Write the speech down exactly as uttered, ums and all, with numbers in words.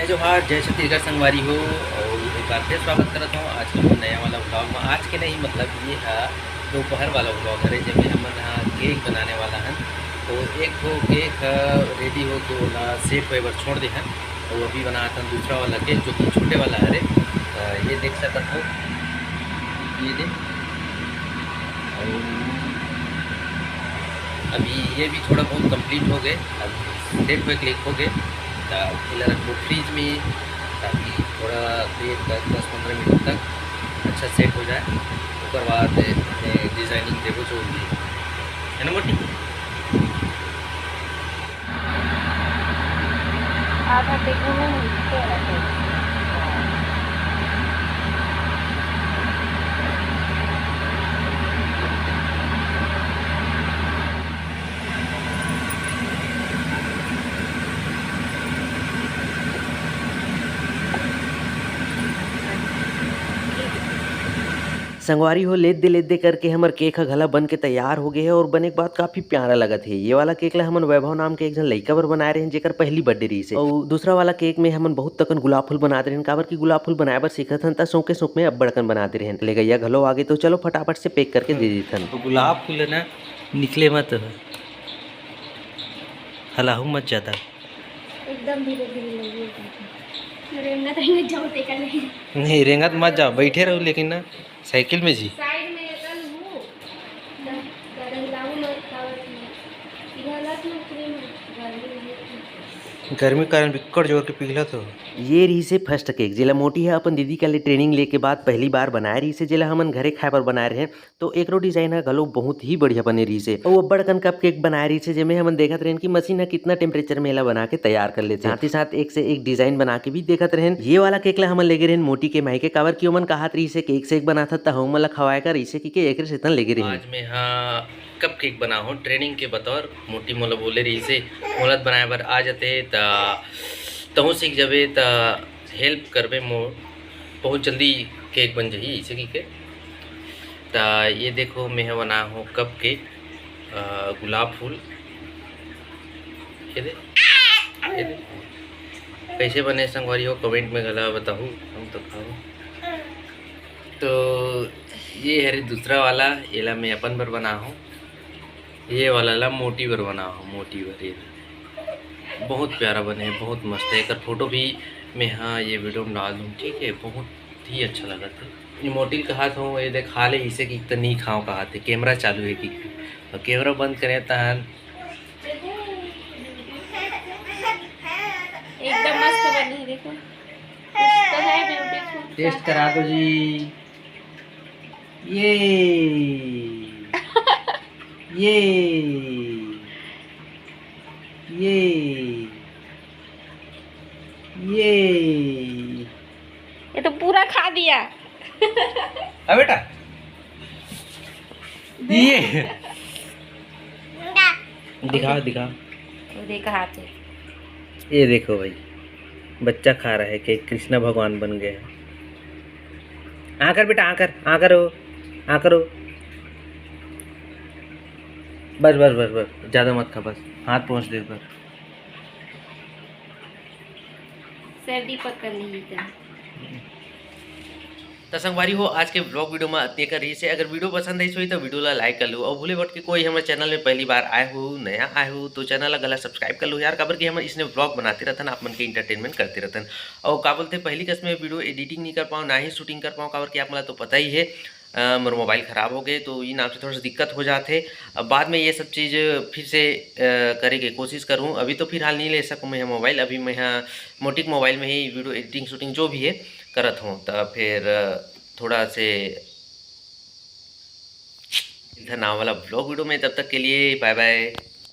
जोहार, जय छत्तीसगढ़ संगवारी हो, और एक बार फिर स्वागत करत हूँ आज के नया वाला व्लॉग में। आज के नहीं, मतलब ये है दोपहर वाला व्लॉग हरे, जेमे हमन ह केक बनाने वाला हन। तो एक ठो केक ह रेडी हो के ओला सेट होए बर छोड़ दे हन, और अभी बनात हन दूसरा वाला केक, जो कि छोटे वाला हरे। अ, ये देख सकत हो, ये देख, और अभी ये भी थोड़ा बहुत कंप्लीट हो गए, अब सेट होए के लेक हो गए। तो एला रखबो फ्रिज में, ताकि थोड़ा देर तक, दस पंद्रह मिनट तक अच्छा सेट हो जाए। ओकर बाद एमे डिजाइनिंग देबो, जो भी है ना मोटी। आधा टेबुल में मिलते रहते हैं। संगवारी हो, लेत दे लेत दे करके हमर केक ह घला बन के तैयार हो गे हे और बने के बाद काफी प्यारा लगत हे। ये वाला केक ला हमन वैभव नाम के एक झन लइका बर बनाए रहेन, जेकर पहली बर्थडे रहिस हे। अउ दूसरा वाला केक में हमन बहुत तकन गुलाब फूल बनात रहेन, काबर कि गुलाब फूल बनाए बर सीखत हन, त शौके शौक में अब्बड़ अकन बनात रहेन। ले गैया घलो आगे, तो चलो फटाफट से पैक करके दे देथन। तो गुलाब फूल है ना, निकले मत, हलाहू मत ज्यादा। एकदम धीरे धीरे लगी। रेंगत रेंगत जाओ, तेकर ले। नहीं, रेंगत मत जाओ, बैठे रहो, लेकिन ना साइकिल में जी। साइड में एकर लू, द-, द-, दहिलाऊ में कावत में। पिघलत में क्रीम है, गर्मी में। गर्मी कारण बिक्कट जोर के पिघलत हो। ये रहिस हे फर्स्ट केक, जेला मोटी ह अपन दीदी करा ले ट्रेनिंग लेके बाद पहली बार बनाए रहिस हे, जेला हमन घरे खाए बर बनाए रहेन। तो एकरो डिजाइन ह घलो बहुत ही बढ़िया बने रहिस हे। अउ अब्बड़ अकन कप केक बनाए रहिस हे, जेमे हमन देखत रहेन कि मशीन ह कितना टेम्परेचर में एला बना के तैयार कर लेथे। साथ ही साथ एक से एक डिजाइन बना के भी देखत रहेन। ये वाला केक ला हमन लेगे रहेन मोटी के माई के, काबर कि ओमन कहत रहिस हे, "केक सेक बनाथस त हमन ला खवाए कर," अइसे कहिके एकरे सेतन लेगे रहेन। आज मैं हा कप केक बनाहूँ ट्रेनिंग के बतौर। मोटी मोला बोले रहिस हे, "मोला बनाए बर आ जाते त तहूँ सीख जाबे, त हेल्प करबे मोर, बहुत जल्दी केक बन जाही," अइसे कहिके। त ये देखो, मैं ह बनाए हूँ कप केक, अ, गुलाब फूल। ये दे, ये दे। कैसे बने संगवारी हो, कमेंट में घला बताहू, हम तो खाहूँ। तो ये हरे दूसरा वाला, एला मैं अपन बर बनाए हूँ। ये वाला ला मोटी बर बनाए हूँ, मोटी बर। ये बहुत प्यारा बने हे, बहुत मस्त हे। एकर फोटो भी मैं हा ये वीडियो में डाल दूँ, ठीक है? बहुत ही अच्छा लगत हे। ये मोटी ल कहत हूँ, ये देख, खा ले, इसे कि त नहीं खाओ कहत हे, कैमरा चालू है कि। और कैमरा बंद करे तहन। एकदम मस्त बनी है, देखो। कुछ तो है ब्यूटीफुल। टेस्ट करा दो जी। ये, ये, ये, ये। ये तो पूरा खा दिया। अब बेटा, ये दिखा, दिखा। वो देखा हाथ में। ये देखो भाई, बच्चा खा रहा है केक, कृष्णा भगवान बन गए हैं। आकर बेटा, आकर, आकर हो, आकर हो। बस, बस, बस, बस, ज़्यादा मत खा, बस हाथ पहुँच दे बस। सर्दी पकड़ ली तो। त संगवारी हो, आज के व्लॉग वीडियो में अतने कर रहिस हे। अगर वीडियो पसंद आइस होही त वीडियो ला लाइक कर लो, और भूले भटके कोई हमर चैनल में पहली बार आए हो, नया आए हो, तो चैनल ला घला सब्सक्राइब कर लो यार, काबर कि हमन इसने व्लॉग बनाते रहथन, आप मन के एंटरटेनमेंट करते रहथन। और का बोलते, पहली कस में वीडियो एडिटिंग नहीं कर पाऊँ, ना ही शूटिंग कर पाऊँ, काबर कि आप मन ला तो पता ही है, अ, मोर मोबाइल खराब हो गए, तो ये नाम से थोड़ा सा दिक्कत हो जाते। अब बाद में ये सब चीज़ फिर से, अ, करे के कोशिश करूँ। अभी तो फिलहाल नहीं ले सकूँ मैं मोबाइल, अभी मैं हा मोटिक मोबाइल में ही वीडियो एडिटिंग शूटिंग जो भी है करत हूँ। तो फिर, अ, थोड़ा से इधर नाव वाला व्लॉग वीडियो में, तब तक के लिए बाय बाय।